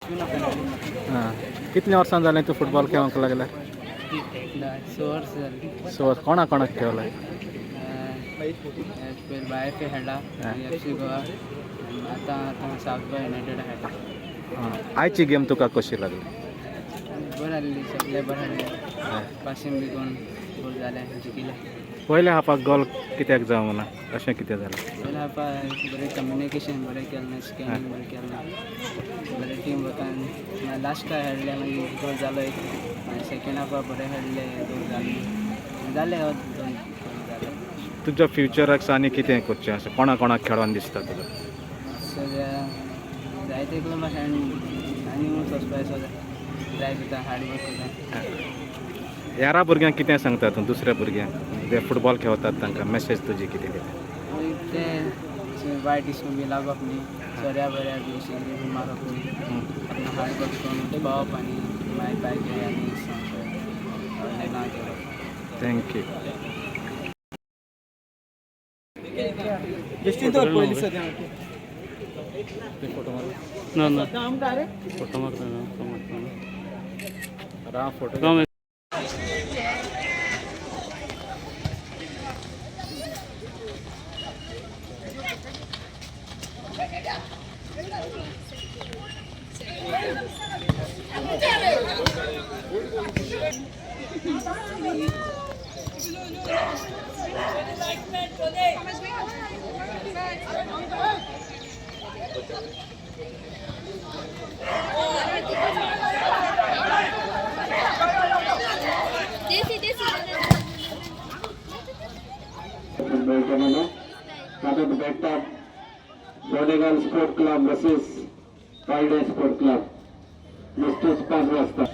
हां, कितल्या वर्सां जालें तूं फुटबॉल खेळोंक लागला? 6 वर्सां जालीं. 6 वर्स. कोणा कोणाक खेळ्ळाय? पयलीं बाय एफ ए खेळ्ळा, एफ सी गोवा, आतां आतां सावथ गोवा युनायटेड खेळटा. हां, आयची गेम तुका कशी लागली? बरें आहली, सगळे बरें आहले, पासींग बी करून बरें जालें, जिखले. पयल्या हाफाक गोल कित्याक जावंक ना, अशें कितें जालें? पयल्या हाफा बरें कम्युनिकेशन बरें केलें ना, स्कॅनिंग बरें केलें ना, बरें टीम वर्कान लास्टाक खेळ्ळें, मागीर गोल जालो एक. मागीर सेकेंड हाफा बरें खेळ्ळें, गोल जालें, जालें दोन गोल जाले. तुज्या फ्युचराक आनी कितें करचें आसा, कोणा कोणाक खेळोन दिसता तुका? सगळ्या जायते क्लबा खेळ आनी वचपा सगळें ट्राय करता, हार्ड वर्क करता. हेरा भुरग्यांक कितें सांगता तूं? दुसऱ्या भुरग्यांक जे फुटबॉल खेळतात तांकां मॅसेज तुजी कितें कितें? मागीर ते वायट इसकून बी लागप न्ही, सोऱ्या बऱ्या बी सिगरेट बी मारप न्ही, आपणें हार्ड वर्क करून पावप आनी माय पाय आनी व्हडलें नांव करप. Thank you. ना ना, फोटो मारता ना, फोटो मारता ना. फोटो. देसी देसी. तातूंत भेटतात Donegal sport club versus Palde sport club, नुकतोच 5 वाजता.